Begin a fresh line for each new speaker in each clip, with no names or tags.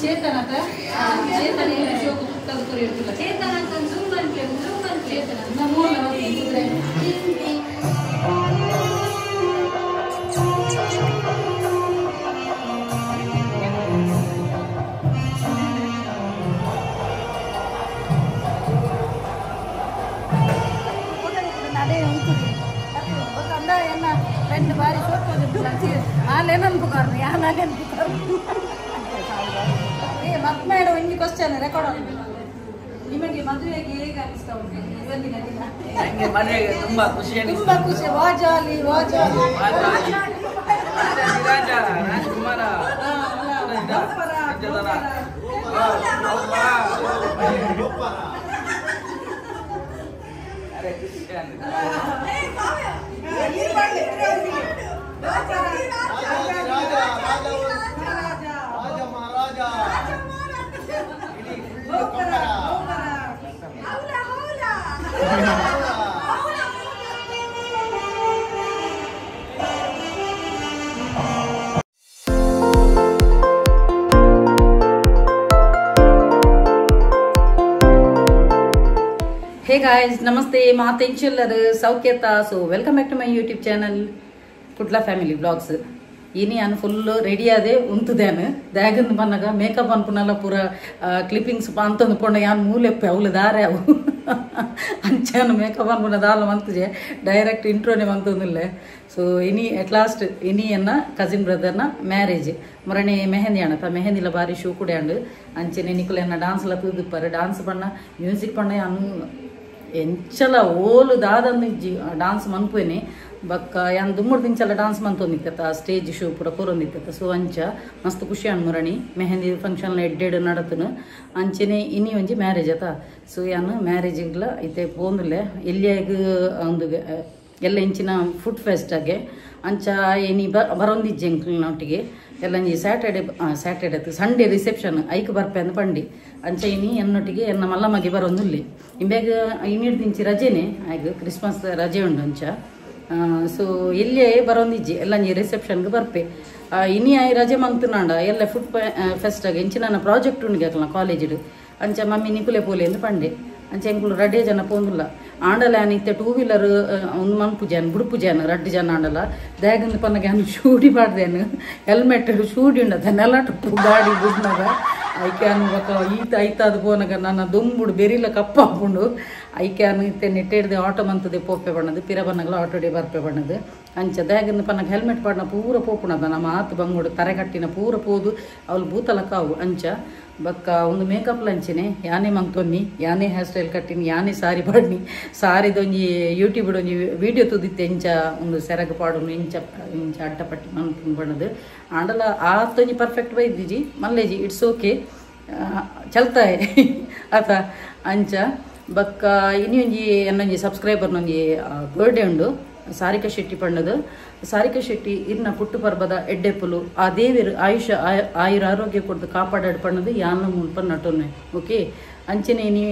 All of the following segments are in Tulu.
ಚೇತನಕ ಚೇತನ ಶೋಕ ತುತ್ತದ ಕೊರಿ ಇರ್ತಲ್ಲ
ಚೇತನ ಜೂಮ್ ಅನ್ಲೆ ಜೂಮ್ ಅನ್ಲೆ
ಚೇತನ ನಮೋ ನಮಃ ಕುದುರೆ
రెండు ಬಾರಿ ನಾನೇನು ಯಾನೇನು
ಮದ್ಮೇಡ ಒಂಜಿ ಕ್ವಶನ್ ರೆಕಾರ್ಡ್ ನಿಮಗೆ ಮದುವೆಗೆ ಹೇಗೆ ಅನಿಸ್ತಾ ಉಂಟು ಇವತ್ತಿನ ದಿನ?
ನನಗೆ ಮದುವೆಗೆ ತುಂಬಾ ಖುಷಿ ಅನಿಸ್ತು.
ತುಂಬಾ ಖುಷಿ. ವಾಜಾಲಿ ವಾಜಾಲಿ
ರಾಜ ರಾಜ್ಕುಮಾರ ಅರೆ ಕ್ರಿಶ್ಚಿಯನ್
ಹೇ ಗಾಯ್ಸ್, ನಮಸ್ತೆ. ಮಾತೆಂಚುಲ್ಲರು ಸೌಖ್ಯತ. So welcome back to my YouTube channel Kudla family blogs. ಇನಿ ಅನ್ ಫುಲ್ ರೆಡಿ ಆದೆ ಉಂತುದೇನು ದ್ಯಾಗಂದು ಬನ್ನಾಗ ಮೇಕಪ್ ಅನ್ಪುನಲ್ಲ ಪೂರ ಕ್ಲಿಪ್ಪಿಂಗ್ಸ್ ಅಂತಂದು ಪೊಂಡ ಯಾನ್ ಮೂಲೆಪ್ಪೆ ಅವಳು ದಾರೆ ಅವು ಅಂಚಾನು ಮೇಕಪ್ ಅನ್ಪುನ ದಾಲ ಮಂತುಜೆ ಡೈರೆಕ್ಟ್ ಇಂಟ್ರೋನೆ ಮಂತೊಂದಿಲ್ಲ. ಸೊ ಇನಿ ಅಟ್ ಲಾಸ್ಟ್ ಇನಿ ಎನ್ನ ಕಸಿನ್ ಬ್ರದರ್ನ ಮ್ಯಾರೇಜ್ ಮೊರನೆ ಮೆಹಂದಿ ಅಣ್ಣ ಮೆಹಂದಿಲ ಬಾರಿ ಶೂ ಕೂಡ ಅಂಡು ಅಂಚೆನೆ ನಿಕುಲು ಎನ್ನ ಡಾನ್ಸ್ಲ ತೂದುಪ್ಪಾರು ಡಾನ್ಸ್ ಬಣ್ಣ ಮ್ಯೂಸಿಕ್ ಬಣ್ಣ ಅನು ಎಂಚಲ ಓಲು ದಾದಂದು ಡಾನ್ಸ್ ಮನ್ಪುನೆ ಬಕ್ಕ ಯಾನ್ ದುಮ್ಮುಡು ದಿಂಚಲ ಡಾನ್ಸ್ ಮಂತೊಂದಿತ್ತ ಸ್ಟೇಜ್ ಶೋ ಪೂರ ಕೊರೊಂದಿತ್ತ. ಸೊ ಅಂಚ ಮಸ್ತ್ ಖುಷಿ ಅಣ್ ಮುರಣಿ ಮೆಹಂದಿ ಫಂಕ್ಷನ್ ಎಡ್ಡೆಡ್ ನಡತನು ಅಂಚೆನೆ ಇನಿ ಒಂಜಿ ಮ್ಯಾರೇಜ್ ಆತ. ಸೊ ಯಾನ್ ಮ್ಯಾರೇಜಿಗ್ಲ ಇತ್ತೆ ಪೋಂದುಲ್ಲೆ ಎಲ್ಲಿಯಾಗ ಒಂದು ಎಲ್ಲ ಇಂಚಿನ ಫುಡ್ ಫೆಸ್ಟ್ ಆಗೆ ಅಂಚ ಇನಿ ಬರೊಂದಿಜ್ಜೆ ಎಂಕ್ಲೆನೊಟ್ಟಿಗೆ ಎಲ್ಲ ಒಂಜಿ ಸ್ಯಾಟರ್ಡೆ ಸ್ಯಾಟರ್ಡೆ ಸಂಡೇ ರಿಸೆಪ್ಷನ್ ಐಕ್ ಬರ್ಪೆ ಅಂದ್ ಪಂಡಿ ಅಂಚ ಇನಿ ಎನ್ನೊಟ್ಟಿಗೆ ಎನ್ನ ಮಲ್ಲಮಗೆ ಬರೊಂದುಲ್ಲೆ ಇಂಬೇಗ ಇನ್ನಿಡ್ದಿಂಚಿ ರಜೆನೆ ಆಗ ಕ್ರಿಸ್ಮಸ್ ರಜೆ ಉಂಡು ಅಂಚ. ಸೊ ಎಲ್ಲಿಯೇ ಬರೊಂದಿಜ್ಜಿ ಎಲ್ಲ ಒಂಜಿ ರಿಸೆಪ್ಷನ್ಗೆ ಬರ್ಪೆ ಇನಿ ಆಯ್ ರಜೆ ಮಂತುನಾಂಡ ಎಲ್ಲ ಫುಡ್ ಫೆಸ್ಟ್ ಆಗ ಇಂಚಿನ ನನ್ನ ಪ್ರಾಜೆಕ್ಟ್ ಉಂಡು ಅಕ್ಲ ಕಾಲೇಜಿಡು ಅಂಚ ಮಮ್ಮಿ ನಿಕುಲೆ ಪೋಲೆ ಅಂದ್ ಪಂಡೆ ಅಂಚ ಎಂಕುಲು ರಡ್ಡೆ ಜನ ಪೋಂದುಲ್ಲ ಆಂಡಲ ಆನ್ ಇತ್ತೆ ಟೂ ವೀಲರ್ ಒಂದು ಮನ್ಪು ಜನ ಬುಡುಪು ಜನ ರಡ್ಡು ಜನ ಆಂಡಲ ದ್ಯಾಗಂದು ಪನ್ನಗ ಆನ್ ಶೂಡಿ ಪಾಡ್ದೇನು ಹೆಲ್ಮೆಟ್ ಶೂಡಿ ಉಂಡದ ನೆಲಟು ಗಾಡಿ ಬುಡ್ನಾಗ ಐಕೆ ಅನ್ ಬೊಕ ಈತ ಐತಾದ ಪೋನಗ ನನ್ನ ದೊಂಬುಡು ಬೆರಿಲ ಕಪ್ಪಾಪುಂಡು ಐಕೆ ಅನ್ ಇತ್ತೆ ನೆಟ್ಟೆಡ್ದೆ ಆಟೋ ಮಂತದೆ ಪೋಪೆ ಬಣ್ಣದು ಪಿರ ಬನ್ನಗಲ ಆಟೋಡೆ ಬರ್ಪೆ ಬಣ್ಣದು ಅಂಚ ದ್ಯಾಗಂದು ಪನ್ನಗ ಹೆಲ್ಮೆಟ್ ಪಾಡ್ನ ಪೂರ ಪೋಪುಣದ ನಮ್ಮ ಆತು ಬಂಗುಡು ತರೆಕಟ್ಟಿನ ಪೂರ ಪೋದು ಅವಳು ಬೂತಲ ಕಾವು ಅಂಚ ಬಕ್ಕ ಒಂದು ಮೇಕಪ್ ಲಂಚನೆ ಯಾನೇ ಮಂತೊನ್ನಿ ಯಾನೇ ಹೇರ್ ಸ್ಟೈಲ್ ಕಟ್ಟಿನಿ ಯಾನೇ ಸಾರಿ ಪಾಡ್ನಿ ಸಾರಿದೊಂಜಿ ಯೂಟ್ಯೂಬ್ ಒಂಜಿ ವೀಡಿಯೋ ತೂದಿತ್ತೆ ಇಂಚ ಒಂದು ಸೆರಗು ಪಾಡುನು ಇಂಚ ಇಂಚ ಅಡ್ಡಪಟ್ಟಿ ಮಂತು ಬಣ್ಣದು ಆಂಡಲ ಆತೊಂಜಿ ಪರ್ಫೆಕ್ಟ್ ಬೈದಿಜಿ ಮಲ್ಲೇಜಿ it's okay ಚಲ್ತಾ ಆತ ಅಂಚ ಬಕ್ಕ ಇನ್ನೊಂಜಿ ಎನ್ನೊಂಜಿ ಸಬ್ಸ್ಕ್ರೈಬರ್ನೊಂಜಿ ಬರ್ಡೇ ಉಂಡು ಸಾರಿಕಾ ಶೆಟ್ಟಿ ಪಣ್ಣದು. ಸಾರಿಕಾ ಶೆಟ್ಟಿ ಇರ್ನ ಪುಟ್ಟು ಪರ್ಬದ ಎಡ್ಡೆಪ್ಪುಲು ಆ ದೇವಿರು ಆಯುಷ ಆಯುರ ಆರೋಗ್ಯ ಕೊಡ್ದು ಕಾಪಾಡಾಡ್ ಪಣ್ಣದು ಯಾನ ಮುಲ್ಪ ನಟೊನ್ನೆ ಓಕೆ. ಅಂಚನೆ ಇನಿ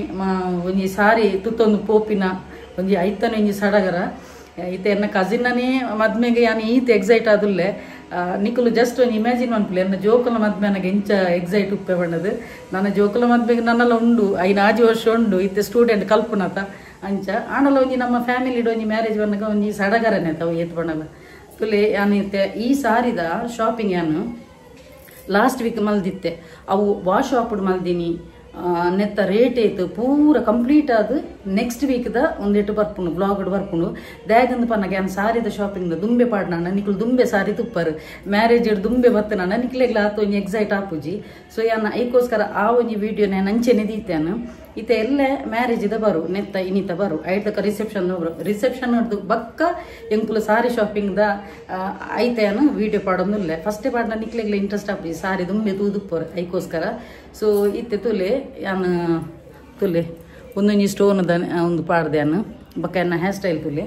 ಒಂಜಿ ಸಾರಿ ತುತ್ತೊಂದು ಪೋಪಿನ ಒಂಜಿ ಐತನ ಒಂಜಿ ಸಡಗರ ಈತ ಎನ್ನ ಕಸಿನ್ನನೇ ಮದ್ಮೆಗೆ ಯಾನ್ ಈತ ಎಕ್ಸೈಟ್ ಆದುಲ್ಲೆ ನಿಕುಲು ಜಸ್ಟ್ ಒಂಜಿ ಇಮ್ಯಾಜಿನ್ ಮನ್ಪುಲೆ ಎನ್ನ ಜೋಕುಲ ಮದ್ಮೆನಗೆ ಇಂಚ ಎಕ್ಸೈಟ್ ಉಪ್ಪೆ ಬಣ್ಣದು. ನನ್ನ ಜೋಕುಲ ಮದ್ಮೆಗೆ ನನ್ನೆಲ್ಲ ಉಂಡು 5 ವರ್ಷ ಉಂಡು ಇತ್ತೆ ಸ್ಟೂಡೆಂಟ್ ಕಲ್ಪುನತ ಅಂಚ ಆಂಡಲ ಒಂಜಿ ನಮ್ಮ ಫ್ಯಾಮಿಲಿ ಒಂಜಿ ಮ್ಯಾರೇಜ್ ಬಂದಾಗ ಒಂಜಿ ಸಡಗರನೆ ತಾವು ಏತ್ ಬಣ್ಣದ ತುಲೆ ಯಾನ್ ಇತ್ತೆ ಈ ಸಾರಿದ ಶಾಪಿಂಗ್ ಯಾನು ಲಾಸ್ಟ್ ವೀಕ್ ಮಲ್ದಿತ್ತೆ ಅವು ವಾಶ್ ಆಪುಡು ಮಲ್ದಿನಿ ನೆತ್ತ ರೇಟ್ ಏತು ಪೂರ ಕಂಪ್ಲೀಟ್ ಆದ್ ನೆಕ್ಸ್ಟ್ ವೀಕ್ದ ಒಂದಿಟ್ಟು ಬರ್ಪುಂಡು ಬ್ಲಾಗ್ ಬರ್ಪುಂಡು ದ್ಯಾಗಂದು ಪನ್ನಗ ಯಾನ್ ಸಾರಿದ ಶಾಪಿಂಗ್ ದುಂಬೆ ಪಾಡ್ನಾಣ ನಿಕುಲು ದುಂಬೆ ಸಾರಿ ತುಪ್ಪರು ಮ್ಯಾರೇಜ್ ದುಂಬೆ ಬತ್ತನಾಣ ನಿಕ್ಲೆಗ್ಲ ಆತ ಒಂಜಿ ಎಕ್ಸೈಟ್ ಆಪುಜಿ. ಸೊ ಯಾನ್ ಐಕೋಸ್ಕರ ಆ ಒಂಜಿ ವೀಡಿಯೋ ನಾನು ಅಂಚೆನೆ ದೀತ್ಯಾನು ಇತ್ತೆ ಎಲ್ಲ ಮ್ಯಾರೇಜಿದ ಬರು ನೆತ್ತ ಇನ್ನಿತ ಬರು ಐತಕ ರಿಸೆಪ್ಷನ್ ಬರು ರಿಸೆಪ್ಷನ್ ಬಕ್ಕ ಎಂಕುಲು ಸಾರಿ ಶಾಪಿಂಗ್ದ ಐತೆಯನ್ನು ವೀಡಿಯೋ ಪಾಡೊಂದುಲ್ಲೆ ಫಸ್ಟೇ ಪಾಡ್ನ ನಿಕ್ಲೆಗ್ಲ ಇಂಟ್ರೆಸ್ಟ್ ಆಪುಜಿ ಸಾರಿ ದುಂಬೆ ತೂದುಪ್ಪರು ಐಕೋಸ್ಕರ. ಸೊ ಇತ್ತೆ ತುಲೆ ಯಾನ್ ತುಲೆ ಒಂದೊಂಜಿ ಸ್ಟೋನ್ ಒಂದು ಪಾಡ್ದೆ ಯಾನ್ ಬಕ್ಕ ಎನ್ನ ಹೇರ್ ಸ್ಟೈಲ್ ತುಲೆ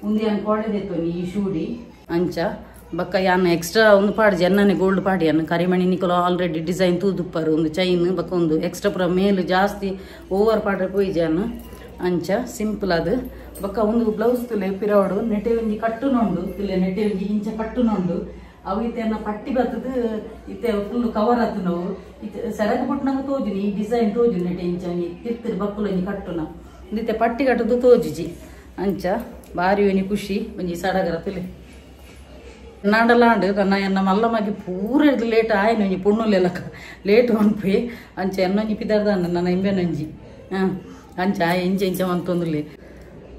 ಒಂದು ಯಾನ್ ಕೋಡೆದೆತ್ತೊಂಜಿ ಈ ಶೂಡಿ ಅಂಚ ಬೊಕ್ಕ ಯಾನ್ ಎಕ್ಸ್ಟ್ರಾ ಒಂದು ಪಾಡ್ಜಿ ಎನ್ನನೆ ಗೋಲ್ಡ್ ಪಾಡಿಯನ್ ಕರಿಮಣಿ ನಿಕುಲು ಆಲ್ರೆಡಿ ಡಿಸೈನ್ ತೂದುಪ್ಪರು ಒಂದು ಚೈನ್ ಬೊಕ್ಕ ಒಂದು ಎಕ್ಸ್ಟ್ರಾ ಪೂರ ಮೇಲ್ ಜಾಸ್ತಿ ಓವರ್ ಪಾಡ್ರೆ ಪೋಯಿಜಾನ್ ಅಂಚ ಸಿಂಪಲ್ ಅದು ಬೊಕ್ಕ ಒಂದು ಬ್ಲೌಸ್ ತುಲೆ ಪಿರವಡು ನೆಟೆ ಒಂಜಿ ಕಟ್ಟುನುಂಡು ತುಲೆ ನೆಟೆ ಒಂಜಿ ಇಂಚ ಕಟ್ಟುನುಂಡು ಅವು ಇತ್ತೆ ಪಟ್ಟಿ ಬತ್ತದು ಇತ್ತೆ ಫುಲ್ ಕವರ್ ಆತು ನಾವು ಇತ್ತೆ ಸೆರಗು ಪುಟ್ಟನಂಗ ತೋಜುನಿ ಈ ಡಿಸೈನ್ ತೋಜುನಿ ನೆಟೆ ಇಂಚ ಒಂಜಿ ತಿರ್ತಿರ್ ಬಕ್ಕುಲು ಒಂಜಿ ಕಟ್ಟುನ ಇತ್ತೆ ಪಟ್ಟಿ ಕಟ್ಟುದು ತೋಜುಜಿ ಅಂಚ ಬಾರಿ ಒಂಜಿ ಖುಷಿ ಒಂಜಿ ಸಡಗರ ತುಲೆ ನಾಡಲಾಂಡು ನನ್ನ ಎನ್ನ ಮಲ್ಲಮಗೆ ಪೂರ ಲೇಟ್ ಆಯ್ನು ಒಂಜಿ ಪೊಣ್ಣುಲೆಲಕ ಲೇಟ್ ಪನ್ಪಿ ಅಂಚ ಎನ್ನೊಂಜಿ ಪಿದಾರ್ದಾನ ನನ್ನ ಇಂಬೆನೊಂಜಿ ಹಾಂ ಅಂಚ ಇಂಚ ಇಂಚ ಮಂತೊಂದುಲೆ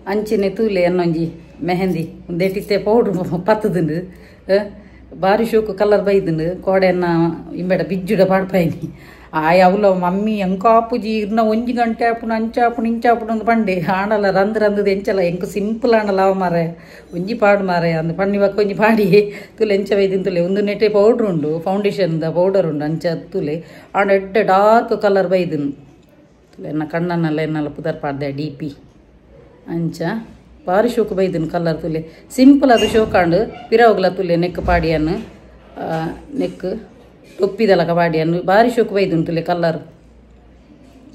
ಅಂಚಿನೆ ತೂಲೆ ಎನ್ನೊಂಜಿ ಮೆಹಂದಿ ಒಂದೇಟಿತ್ತೆ ಪೌಡ್ರ್ ಪತ್ತದುಂಡು ಬಾರಿ ಶೋಕು ಕಲರ್ ಬೈದುಂಡು ಕೋಡೆನ್ನ ಇಂಬೆಡ ಬಿಜ್ಜುಡ ಪಾಡ್ಪಾಯ್ನಿ ಆಯ್ ಅವಲ ಮಮ್ಮಿ ಎಂಕಾಪುಜಿ ಇರ್ನ ಒಂಜಿ ಗಂಟೆ ಆಪುಣ ಅಂಚಾಪುಣ ಇಂಚಾಪುಣ ಒಂದು ಪಂಡೆ ಆಂಡಲ ರಂದು ರಂದದ ಎಂಚಲ ಎಂಕು ಸಿಂಪಲ್ ಆಂಡಲ ಅವ ಮಾರೆ ಒಂಜಿ ಪಾಡು ಮಾರೆ ಅಂದ್ ಪಣ್ಣಿ ಬಕ್ಕ ಒಂಜಿ ಪಾಡಿ ತುಲೆ ಎಂಚ ಬೈದಿನ ತುಲೆ ಒಂದು ನೆಟೆ ಪೌಡ್ರ್ ಉಂಡು ಫೌಂಡೇಶನ್ the powder ಉಂಡು ಅಂಚ ತುಲೆ ಆಂಡ ಎಡ್ಡೆ ಡಾರ್ಕ್ ಕಲರ್ ಬೈದಿನ ತುಲೆ ಎನ್ನ ಕಣ್ಣನ್ನೆಲ್ಲ ಎನ್ನೆಲ್ಲ ಪುದರ್ ಪಾಡ್ದೆ ಡಿ ಪಿ ಅಂಚ ಬಾರಿ ಶೋಕು ಬೈದಿನ ಕಲರ್ ತುಲೆ ಸಿಂಪಲ್ ಅದು ಶೋಕಾಂಡು ಪಿರವಗ್ಲ ತುಲೆ ನೆಕ್ ಪಾಡಿಯನ್ನು ನೆಕ್ ಟೊಪ್ಪಿದಲಕ ಪಾಡಿಯನ್ನು ಬಾರಿ ಶೋಕು ಬೈದುಂಟುಲೆ ಕಲರ್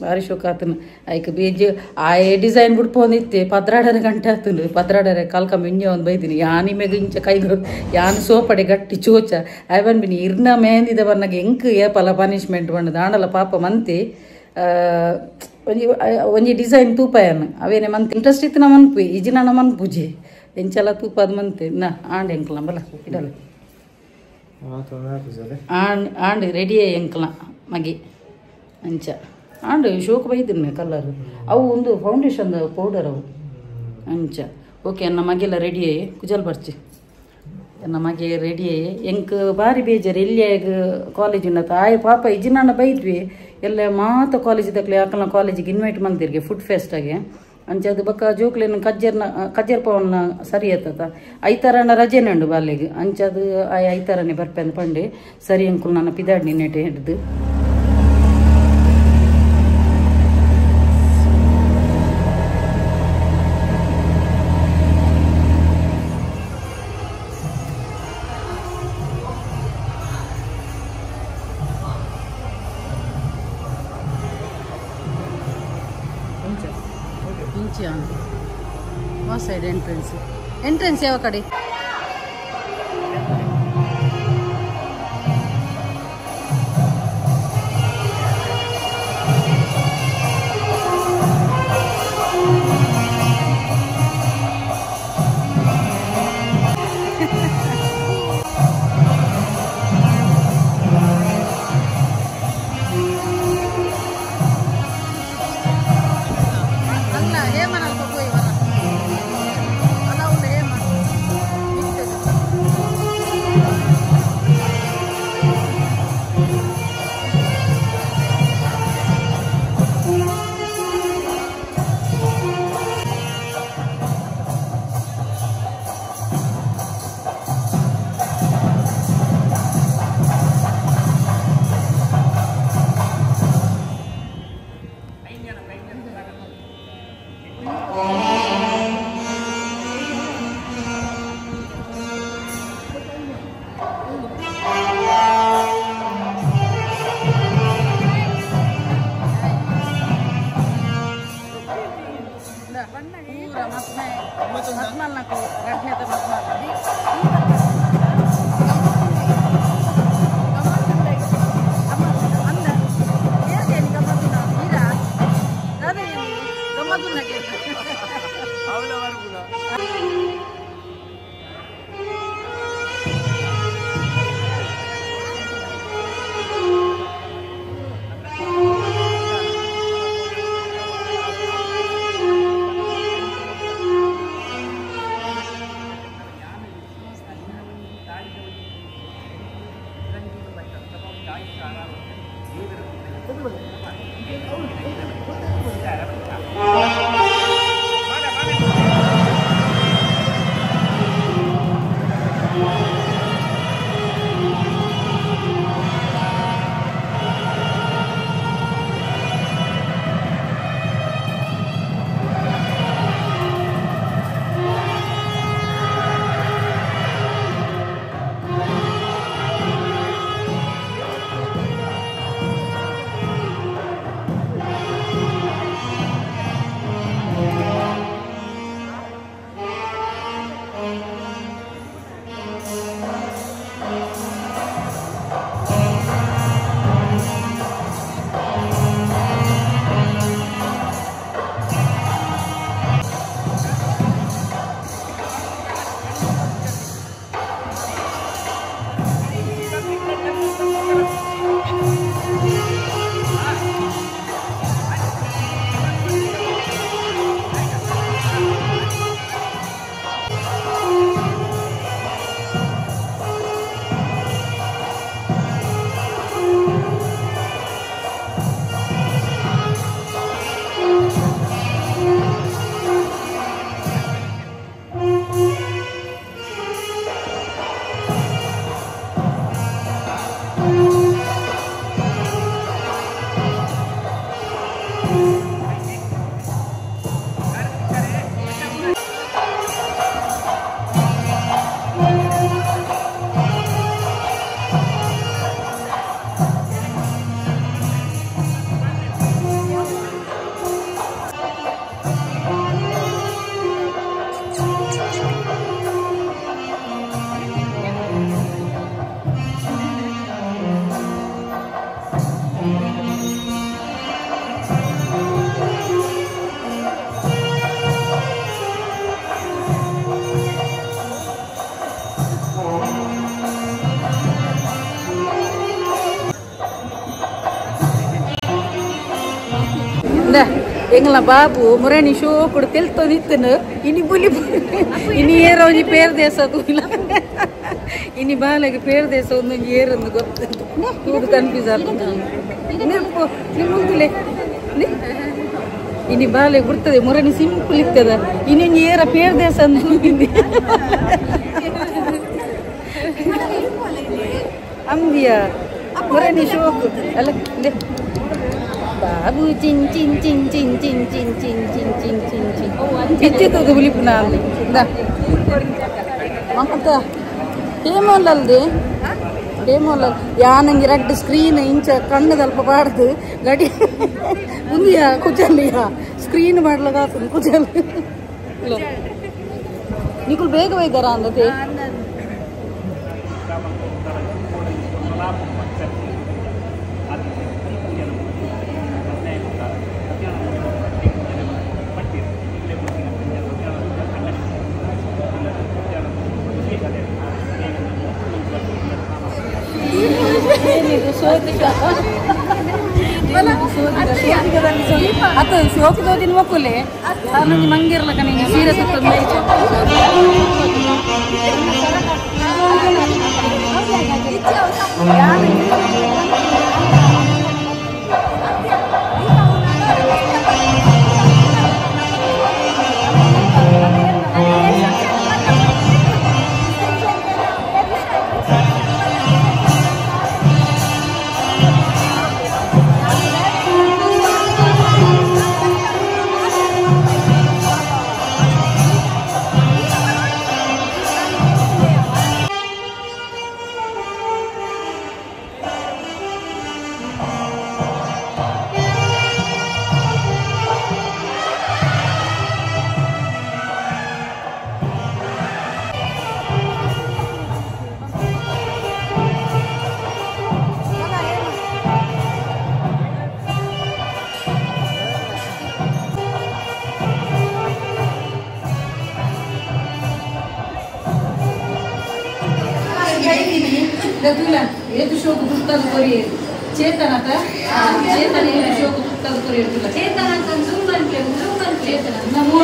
ಬಾರಿ ಶೋಕು ಆತನು ಐಕ್ ಬೀಜ್ ಆ ಡಿಸೈನ್ ಬಿಡ್ಪೋಂದಿತ್ತೆ 12 ಗಂಟೆ ಆತನು 12 ಕಾಲ್ಕಂಬ ಇಂಜ ಒಂದು ಬೈದಿನಿ ಯಾನಿ ಮೆಗ್ ಇಂಚ ಕೈಗಳು ಯಾನ್ ಸೋಪಡೆ ಗಟ್ಟಿ ಚೋಚ ಐವನ್ ಬಿನಿ ಇರ್ನ ಮೆಹಂದಿದ ಬನ್ನಗ ಎಂಕ್ ಏಪಲ ಪನಿಷ್ಮೆಂಟ್ ಬಂಡದ ಆಂಡಲ ಪಾಪ ಮಂತೆ ಒಂಜಿ ಒಂಜಿ ಡಿಸೈನ್ ತೂಪಾಯನ್ ಅವೇನೆ ಮಂತೆ ಇಂಟ್ರೆಸ್ಟ್ ಇತ್ತು ನಮ್ಮ ಮನ್ಪು ಇಜಿನ ನಮ್ಮ ಮನ್ಪುಜಿ ಎಂಚಲ ತೂಪಾದ ಮಂತೆ ನಾ ಆಂಡ್ ಎಂಕ್ಲ ಬಲ ಇಡಲ್ಲ ಆಂಡ್ ಆಂಡ್ ರೆಡಿ ಎಂಕ್ಲ ಮಗಿ ಅಂಚ ಆಂಡ್ ಶೋಕ್ ಬೈದಿನ ಕಲರ್ ಅವು ಒಂದು ಫೌಂಡೇಶನ್ ಪೌಡರ್ ಅವು ಅಂಚ ಓಕೆ ಎನ್ನ ಮಗೆಲ್ಲ ರೆಡಿ ಅಯ್ಯ ಕುಜಲ್ ಬರ್ಚಿ ಎನ್ನ ಮಗೆ ರೆಡಿ ಅಯ್ಯ ಎಂಕ್ ಬಾರಿ ಬೇಜಾರು ಎಲ್ಲಿ ಕಾಲೇಜ್ ಉನ್ನತ ಆಯ್ ಪಾಪ ಇಜಿನಾನ ಬೈದ್ವಿ ಎಲ್ಲ ಮಾತ ಕಾಲೇಜ್ ದಕ್ಲೆ ಅಕಲ್ನ ಕಾಲೇಜಿಗೆ ಇನ್ವೈಟ್ ಮಂದಿರ್ಗೆ ಫುಡ್ ಫೆಸ್ಟಾಗೆ ಅಂಚ ಅದು ಬಕ್ಕ ಜೋಕ್ಲೇನು ಕಜ್ಜರ್ನ ಕಜ್ಜರ್ ಪವನ್ನ ಸರಿ ಆತದ ಐತಾರನ ರಜೆನೆ ಉಂಡು ಬಾಲೆಗೆ ಅಂಚ ಅದು ಆಯ್ ಐತಾರನೇ ಬರ್ಪೆ ಅಂದ್ ಪಂಡೆ ಸರಿ ಅಂಕುಲ್ ನನ್ನ ಪಿದಾಡ್ನಿ ನೆಟೆ ಹಿಡ್ದು ಸೈಡ್ ಎಂಟ್ರೆನ್ಸ್ ಎಂಟ್ರೆನ್ಸ್ ಯಾವ ಕಡೆ ಅಲ್ಲ ಹೇಮನಲ್ಪ ಹೋಯಿ ಬರ ಅಲ್ಲ ಉಂಡು ಹೇಮ ಎಂಗ್ಲ ಬಾಬು ಮುರಣಿ ಶೋ ಕೂಡ ತೆಲ್ತೊ ನಿತ್ತನು ಇನಿ ಬುಲಿ ಇನಿ ಏರೋಂಜಿ ಪೇರ್ ದೇಶ ತೂಲ ಇನಿ ಬಾಲೆಗೆ ಪೇರ್ ದೇಶ ಒಂದೊಂಜಿ ಏರೊಂದು ಗೊತ್ತು ತೂದು ಕನ್ಫ್ಯೂಸ್ ಆಗ್ತದೆ ನಿಮ್ಮುಂದುಲೆ ಇನಿ ಬಾಲೆ ಗುರ್ತದೆ ಮುರಣಿ ಸಿಂಪಲ್ ಇರ್ತದ ಇನ್ನೊಂದು ಏರ ಪೇರ್ ದೇಶ ಅಂತ ಅಂದಿಯ ಮುರಣಿ ಶೋಕು ಅಲ್ಲ ಬಾಬು ಚಿನ್ ಚಿನ್ ಚಿನ್ ಚಿನ್ ಚಿನ್ ಚಿನ್ ಚಿನ್ ಚಿನ್ ಚಿನ್ ಚಿನ್ ಚಿನ್ ಹೆಚ್ಚಿತ್ತದು ಬುಲಿಪುನ ಮತ್ತ ಹೇಮೋಲಲ್ದೆ ಹೇಮೋಲ ಯಾನಂಗಿ ರಡ್ಡು ಸ್ಕ್ರೀನ್ ಇಂಚ ಕಣ್ಣು ಪಾಡ್ದು ಗಡಿ ಉಂದಿಯ ಕುಚಲಿಯ ಸ್ಕ್ರೀನ್ ಮಾಡ್ಲಗಾತು ಕುಚಲ್ ನಿಕುಲ್ ಬೇಗ ಒಯ್ದಾರ ಅಂದತೆ ಅತ್ತ ಶೋಕಿದೋದಿನ ಮಕ್ಕಳೇ ಮಂಗಿರ್ಲಕ್ಕ ನಿಂಗೆ ಸೀರೆ ಸುತ್ತ ಏತು ಶೋಕು ಪುಸ್ತಕ ಕೊರಿಯೇ ಚೇತನತ ಚೇತನ ಏತು ಶೋಕು ಪುಸ್ತಕ ಕೊರಿಯೇ
ಚೇತನ ಅಂತ ಜೂಮ್ ಅನ್ಲೆ ಜೂಮ್ ಅನ್ಲೆ
ಚೇತನ ನಮೋ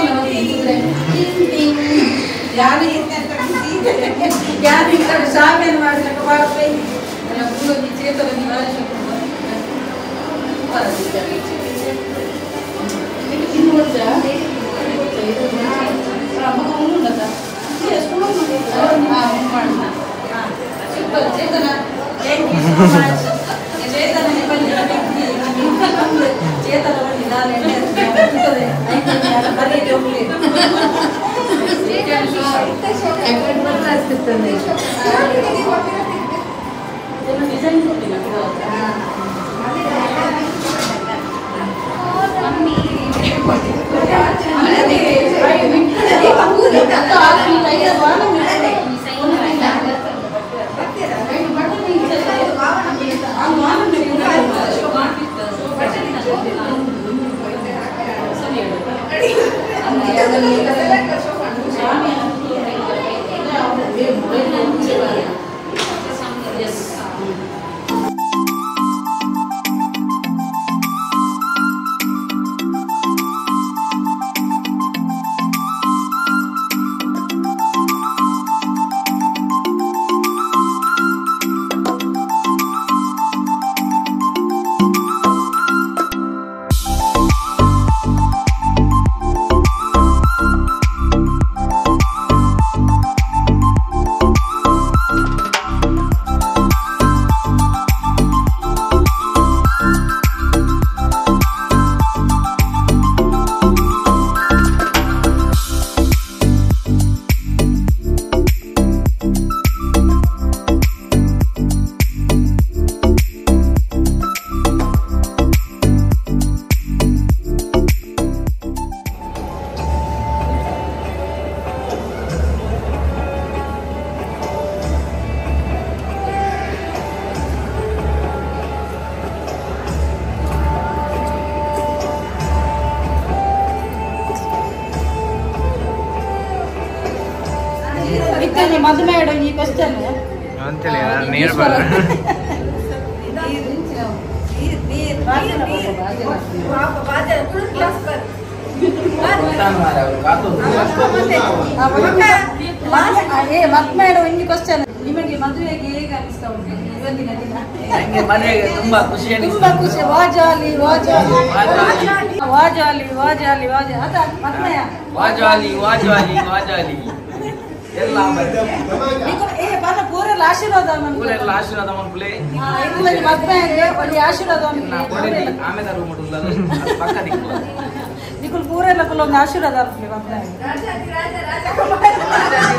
ಯಾರು ಯಾರು ಇಂತ ಶಾಮೇನ್ ಮಾಡಿದ ಬಾರಪ್ಪ ಅಲ್ಲ ಪೂರ್ತಿ ಚೇತನ ನಿವಾರ ಶೋಕು Chetana thank you so much Chetana Chetana ಮದುವೆ ಈ ಕ್ವಶನ್
ಅಂತೇಳಿ ನೀರು ಬರ
ಒಂಜಿ ಕ್ವಶನ್ ನಿಮಗೆ ಮದುವೆಗೆ ಹೇಗೆ ಅನಿಸ್ತಾ ಉಂಟು ಇವತ್ತಿನ ದಿನ?
ಮದುವೆಗೆ ತುಂಬಾ ಖುಷಿ,
ತುಂಬಾ ಖುಷಿ. ವಾಜಾಲಿ ವಾಜಾಲಿ ವಾಜಾಲಿ ವಾಜಾಲಿ ವಾಜ ಅದ ಮದ್ಮೆಯ
ವಾಜಾಲಿ ವಾಜಾಲಿ ವಾಜಾಲಿ ಎಲ್ಲ
ಏ ಬನ್ನ ಪೂರೆಲ್ಲ ಆಶೀರ್ವಾದ,
ಪೂರೆಲ್ಲ ಆಶೀರ್ವಾದ ಮನ್ಪುಲೆ.
ಮದ್ಮೆಗೆ ಒಂಜಿ ಆಶೀರ್ವಾದ
ಆಮೇಲೆ ಪಕ್ಕ ದಿಕ್ಕು
ನಿಕುಲ್ ಪೂರೆಲ್ಲ ಕುಲೊಂದು ಆಶೀರ್ವಾದ ಅನ್ಪುಲೆ ಮದ್ಮೆಗೆ.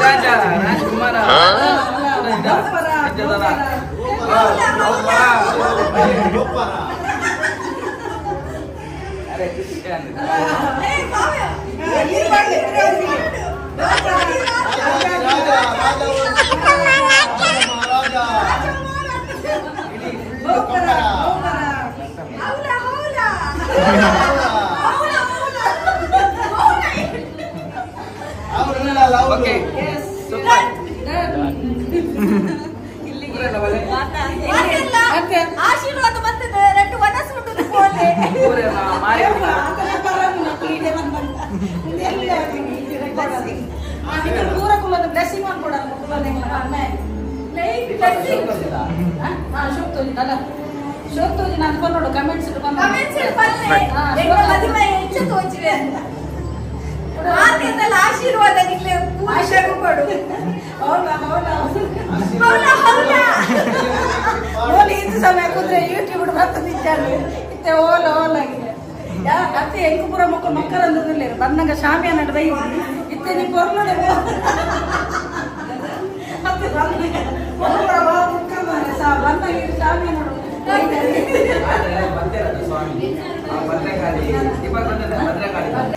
ರಾಜ ರಾಜ್ಕುಮಾರ ಓಕೆ ಸೂಪರ್.
ಆಶೀರ್ವಾದ ಬರ್ತದೆ రెండు ವನಸ್ ಉಂಟು ಪೋಲೆ.
ಪೂರ ಕುಲದ ಬ್ಲೆಸ್ಸಿಂಗ್ ಅನ್ಕೊಡಲ್ಲ ಅಲ್ಲ ಶೋಕ್ ತೋಜಿ ನಾನು ಬಂದೋಡು ಕಮೆಂಟ್ಸ್
ಆಶೀರ್ವಾದ ಕೊಡು.
ಇದು ಸಮಯ ಕೂತ್ರೆ ಯೂಟ್ಯೂಬ್ ಬರ್ತದಿದ್ದಾರೆ ಇತ್ತೆ ಓಲ ಓಲ ಆಗಿದೆ. ಅತ್ತೆ ಎಂಕುಪುರ ಮಕ್ಕಳು ಮಕ್ಕಳಂದ್ರೆ ಬಂದಂಗ ಶಾಮಿಯಾನ ಬೈ ಇತ್ತೆ ನೀ ಪೊರ್ಲುಡೆ ಅತ್ತೆ ಬಂದಂಗ ಬಂದಂಗ ಶಾಮಿಯಾನ
ಸ್ವಾಮಿ ಭದ್ರಕಾಳಿ ಭದ್ರಕಾಳಿ.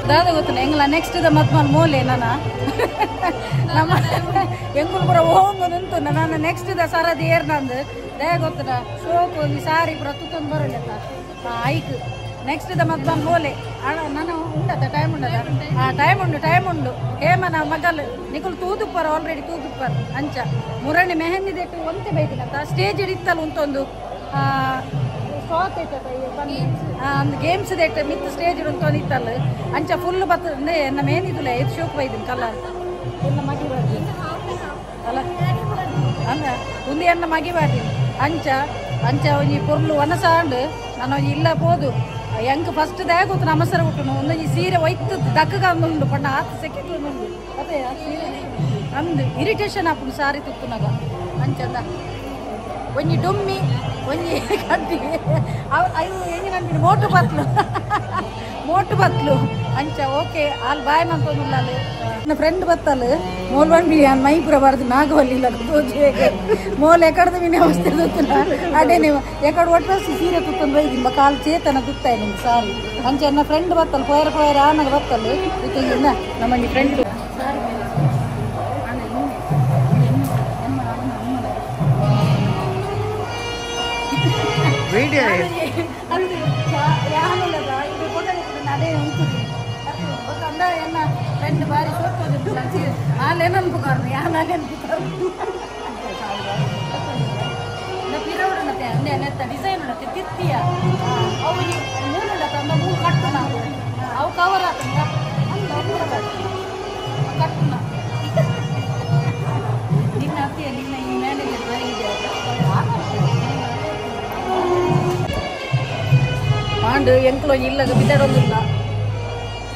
ದಾದ ಗೊತ್ತಿಲ್ಲ ಎಂಗ್ಲ ನೆಕ್ಸ್ಟ್ the ಮತ್ಮಲ್ ಮೋಲೆ ನನ್ನ ನಮ್ಮ ಎಂಗುಲ್ ಪುರ ಹೋಂಗು ನಿಂತು ನನ್ನ ನೆಕ್ಸ್ಟ್ the ಸರದಿ ಏರ್ ನಂದು ದಯ ಗೊತ್ತಿಲ್ಲ ಶೋಕು ಈ ಸಾರಿ ಪುರ ತುತ್ತೊಂದು ಬರಲ್ಲ ಐಕ್ ನೆಕ್ಸ್ಟ್ the ಮತ್ಮಲ್ ಮೋಲೆ ನಾನು ಉಂಡದ ಟೈಮ್ ಉಂಡದ ಟೈಮ್ ಉಂಡು ಟೈಮ್ ಉಂಡು ಹೇಮನ ಮಗಲ್ ನಿಕುಲ್ ತೂದುಪ್ಪರ್ ಆಲ್ರೆಡಿ ತೂದುಪ್ಪರ್ ಅಂಚ ಮುರಣಿ ಮೆಹಂದಿ ದೆಟ್ಟು ಒಂತೆ ಬೈದಿನಂತ ಸ್ಟೇಜ್ ಇತ್ತಲ್ಲ ಉಂಟೊಂದು ಅಂದ್ ಗೇಮ್ಸ್ ದೆಟ್ಟು ಮಿತ್ ಸ್ಟೇಜ್ ಉಂಟೊಂದು ಇತ್ತಲ್ಲ ಅಂಚ ಫುಲ್ ಬತ್ತ ಎನ್ನ ಮೇನಿದುಲ ಏತ್ ಶೋಕ್ ಬೈದಿನ ಕಲರ್ ಎನ್ನ ಮಗಿ ಬಾರ್ದಿ ಅಲ್ಲ ಅಂದ ಉಂದು ಎನ್ನ ಮಗಿ ಬಾರ್ದಿ ಅಂಚ ಅಂಚ ಒಂಜಿ ಪೊರ್ಲು ವನಸಾಂಡ್ ನಾನು ಒಂಜಿ ಇಲ್ಲ ಪೋದು ಎಂಕ್ ಫಸ್ಟ್ ದಾಗ ನಮಸ್ಕಾರ ಹುಟ್ಟುನು ಒಂದೊಂಜಿ ಸೀರೆ ಒಯ್ತು ದಕ್ಕಗ ಉಂಡು ಪಂಡ ಆತ್ ಸೆಕೆಂಡ್ ಉಂಡು ಅದೇ ಸೀರೆ ಅಂದು ಇರಿಟೇಷನ್ ಆಪುಂಡು ಸಾರಿ ತುತ್ತುನಾಗ ಅಂಚಂದ ಒಂಜಿ ಡೊಮ್ಮಿ ಒಂಜಿ ಕಡ್ಡಿ ಅವು ಎಂಜಿ ನನ್ಪಿನ ಮೋಟು ಬತ್ಲು ಮೋಟು ಬತ್ಲು ಅಂಚ ಓಕೆ ಅಲ್ಲಿ ಬಾಯ್ ಮಂತೊಂದುಲ್ಲ ಅಲ್ಲಿ ನನ್ನ ಫ್ರೆಂಡ್ ಬತ್ತಲ್ ಮೋಲ್ ಬಂಡಿ ಅನ್ ಮೈಪುರ ಬಾರ್ದು ನಾಗವಲ್ಲಿ ಇಲ್ಲ ತೋಜಿ ಮೋಲ್ ಎಕಡ್ದು ಮೀನೆ ಅವಸ್ಥೆ ಗೊತ್ತಿಲ್ಲ ಅದೇ ನೀವು ಎಕಡೆ ಒಟ್ಟು ಸೀರೆ ತುತ್ತೊಂದು ಬೈದಿಲ್ಲ ಕಾಲು ಚೇತನ ತುತ್ತಾಯಿ ನಿಮ್ಗೆ ಸಾರಿ ಅಂಚ ನನ್ನ ಫ್ರೆಂಡ್ ಬತ್ತಲ್ ಪೋಯರ ಪೋಯರ ಆನಾಗ ಬತ್ತಲ್ ಇತ್ತಿಂದ ನಮ್ಮಲ್ಲಿ ಫ್ರೆಂಡ್ ಸಾರಿ.
Video
ಅಂದು ಯಾನುಲ್ಲದ ಇದು ಫೋಟೋ ಅದೇ ಉಂಟುದಿ ಅಂದ ಎನ್ನ ಫ್ರೆಂಡ್ ಬಾರಿ ಸೋತೋದು ಆಲೇನ ಅನ್ಪುಕಾರ್ನು ಯಾನ್ ಅಲ್ಲೇ ಅನ್ಪುಕಾರ್ನು ಪಿರವುಡನತೆ ಅಂದೆ ನೆತ್ತ ಡಿಸೈನ್ ಉಂಡತೆ ತಿತ್ತಿಯ ಅವು ಮೂರುಂಡತ ಅಂದ ಮೂರು ಕಟ್ಟು ನಾವು ಅವು ಕವರ್ ಆತಂದ ಅಂದ ಕಟ್ಟುನ ನಿನ್ನ ಅತ್ತಿಯ ನಿನ್ನ ಈ ಮ್ಯಾನೇಜರ್ ಬಾರಿ ಇದೆ ಪಾಂಡು ಎಂಕ್ಲು ಇಲ್ಲಗ ಬಿದ್ದಾಡೊಂದಿಲ್ಲ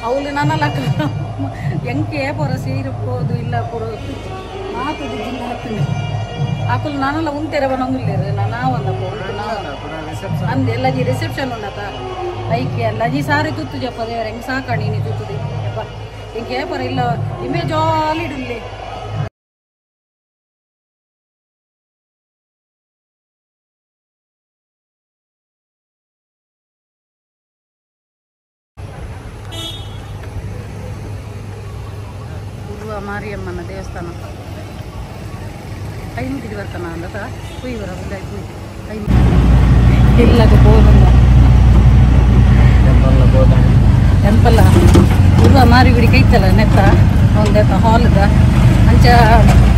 ಅವಳು ನನ್ನ ಲಕ್ಕ ಎಂಕೆ ಪೊರ ಸೀರೆ ಪೋದು ಇಲ್ಲ ಪೊರ ಮಾತು ಜಿಲ್ಲ ಹತ್ತಿನ ಆಕುಲು ನಾನೆಲ್ಲ ಉಂತೆರ ಬನೊಂದಿಲ್ಲೇರು ನಾನು ಒಂದ ಅಂದೆ ಎಲ್ಲಜಿ ರಿಸೆಪ್ಷನ್ ಉಂಡತ ಐಕೆ ಎಲ್ಲಜಿ ಸಾರಿ ತುತ್ತು ಜಪ್ಪ ದೇವರ ಹೆಂಗೆ ಸಾಕಣಿ ನೀ ತುತ್ತುದಿ ಯಪ್ಪ ಎಂಕೆ ಪೊರ ಇಲ್ಲ ಇಂಬೆ ಜಾಲಿ ಇಡುಲ್ಲಿ ಮಾರಿಯಮ್ಮನ ದೇವಸ್ಥಾನ ಐನೂರು ಬರ್ತಾನ ಅಂದತ ಕುಯ್ ಬರ ಕುಯ್ ಇಲ್ಲಗ ಬೋದಂದ ಎಂಪಲ್ಲ ಉರ್ವ ಮಾರಿ ಗುಡಿ ಕೈತಲ್ಲ ನೆತ್ತ ಒಂದೆತ್ತ ಹಾಲ್ದ ಅಂಚ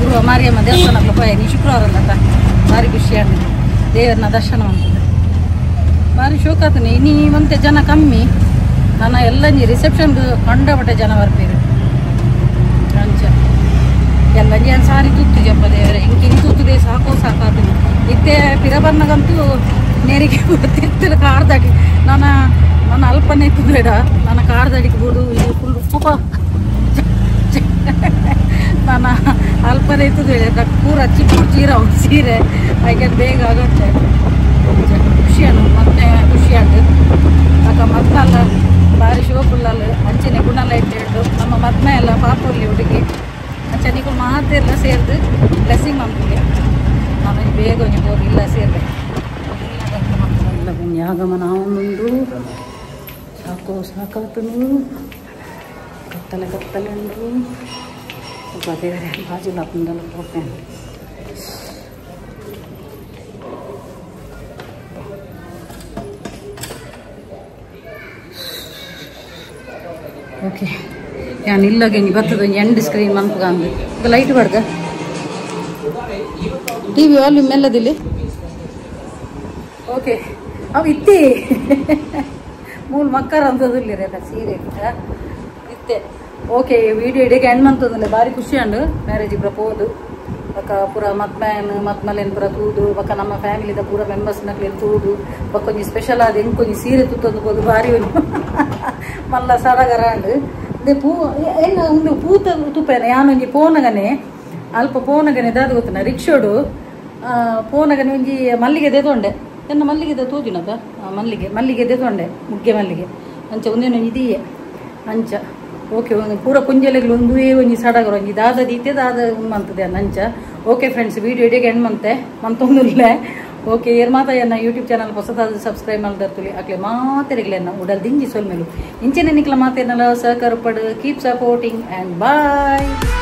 ಉರ್ವ ಮಾರಿಯಮ್ಮ ದೇವಸ್ಥಾನ ಪೋಯ ನೀ ಶುಕ್ರವಾರ ಅಂದತ ಭಾರಿ ಖುಷಿ ಆಗಿದೆ ದೇವರನ್ನ ದರ್ಶನ ಅಂತದೆ ಭಾರಿ ಶೋಕಾತನೆ ಇನ್ನೀ ಒಂತೆ ಜನ ಕಮ್ಮಿ ನಾನು ಎಲ್ಲ ರಿಸೆಪ್ಷನ್ ಕಂಡಪಟ್ಟೆ ಜನ ಬರ್ತೀರಿ ಅಂಚ ಎಲ್ಲ ಏನು ಸಾರಿ ತುತ್ತು ಜಪ್ಪ ದೇವರೇ ಹಿಂಗೆ ಹಿಂಗೆ ತೂತುದೆ ಸಾಕೋ ಸಾಕಾತೀನಿ ಇತ್ತೆ ಪಿರಬರ್ನಗಂತೂ ನೇರಿಗೆ ತಿರ್ತಿಲ್ಲ ಕಾರ್ದಾಡಿ ನಾನು ನನ್ನ ಅಲ್ಪನೇ ಬೇಡ ನನ್ನ ಕಾರ್ದಾಡಿಗೆ ಬಿಡು ಇದು ಫುಲ್ ಪಾಪ ನಾನು ಅಲ್ಪನೇ ಬೇಡ ಪೂರ ಚಿಕ್ಕ ಚೀರ ಸೀರೆ ಹಾಗೆ ಬೇಗ ಆಗುತ್ತೆ ಖುಷಿ ಅನ್ನು ಮತ್ತೆ ಖುಷಿ ಆಗ ಅಕ್ಕ ಮಕ್ಕಲ್ಲ ಭಾರಿ ಶೋಕುಲ್ಲಲ್ಲ ಅಂಚನೆ ಗುಣಲ್ಲ ಇಟ್ಟು ನಮ್ಮ ಮದ್ಮೆ ಎಲ್ಲ ಪಾಪಲ್ಲಿ ಹುಡುಗಿ ಅಂಚನಿಗೂ ಮಾತೆಲ್ಲ ಸೇರಿದು ಬ್ಲೆಸ್ಸಿಂಗ್ ಮಾಡ್ತೀವಿ ನಾನು ಬೇಗ ಒಂಜಿ ಹೋಗಿ ಇಲ್ಲ ಸೇರ್ಬೇಕು ಆಗಮನ ಉಂಡು ಸಾಕು ಸಾಕಾತನು ಕತ್ತಲೆ ಕತ್ತಲೆ ಉಂಡು ದೇವರೇ ಬಾಜು ಲಾಪುಂಡಲ್ಲ ಹೋಗ್ತೇನೆ ಓಕೆ ನಾನು ಇಲ್ಲಾಗ ಬರ್ತದ ಎಂಡ್ ಸ್ಕ್ರೀನ್ ಮನ್ಪುಗ ಅಂದು ಲೈಟ್ ಬಡ್ಗ T V volume ಮೆಲ್ಲದಿಲ್ಲಿ okay ಅವು ಇತ್ತಿ ಮೂಲ ಮಕ್ಕರ ಅಂತದಿಲ್ಲ ಸೀರೆ ಇತ್ತೆ ಓಕೆ ವಿಡಿಯೋ ಇಡೀ ಎಂಡ್ ಮಂತದಿಲ್ಲ ಭಾರಿ ಖುಷಿ ಅಂಡು ಮ್ಯಾರೇಜ್ ಪೂರ ಪೋದು ಬೊಕ್ಕ ಪೂರ ಮದ್ಮ್ಯಾನ್ ಮದ್ಮಲೇನ್ ಪೂರ ತೂದು ಬೊಕ್ಕ ನಮ್ಮ ಫ್ಯಾಮಿಲಿದ ಪೂರ ಮೆಂಬರ್ಸ್ ನಕ್ಲೆನ್ ತೂದು ಬೊಕ್ಕ ಒಂಜಿ ಸ್ಪೆಷಲ್ ಆದ ಎಂಕೊಂಜಿ ಸೀರೆ ತುತ್ತೊಂದು ಪೋದು ಭಾರಿ ಮಲ್ಲ ಸಡಗರ ಅಂಡು ಅದೇ ಪೂ ಏನ ಒಂದು ಪೂತ ತುಪ್ಪೇನೆ ಯಾನೊಂಜಿ ಪೋನಗನೆ ಅಲ್ಪ ಪೋನಗನೆ ದಾದ ಗೊತ್ತನ ರಿಕ್ಷೋಡು ಪೋನಗನೆ ಒಂಜಿ ಮಲ್ಲಿಗೆ ದೆತೊಂಡೆ ಎನ್ನ ಮಲ್ಲಿಗೆ ತೋಜುನದ ಮಲ್ಲಿಗೆ ಮಲ್ಲಿಗೆ ದೆತೊಂಡೆ ಮುಗ್ಗೆ ಮಲ್ಲಿಗೆ ಅಂಚ ಒಂದೇನೊಂಜಿ ಇದೀಯೆ ಅಂಚ ಓಕೆ ಒಂದು ಪೂರ ಕುಂಜಲೆಗಳು ಒಂದುವೇ ಒಂಜಿ ಸಡಗರ ಒಂಜಿ ದಾದ ದೀತೆ ದಾದ ಉಮ್ಮಂತದೆ ಅಂಚ okay friends video ಇಡೀ ಎಂಡ್ ಮಂತೆ ಮಂತೊಂದುಲ್ಲೆ ಓಕೆ ಏರ್ ಮಾತಾ ಎನ್ನ ಯೂಟ್ಯೂಬ್ ಚಾನಲ್ ಹೊಸದಾದ ಸಬ್ಸ್ಕ್ರೈಬ್ ಮಾಡ್ದರ್ತುಲಿ ಅಕ್ಲೆ ಮಾತೆರೆಗ್ಲೆನ್ನ ಉಡಲ್ ದಿಂಜಿ ಸೊಲ್ಮೆಲು ಇಂಚೆನೆ ನಿಕ್ಲ ಮಾತೇನಲ್ಲ ಸಹಕಾರ ಪಡು keep supporting and bye.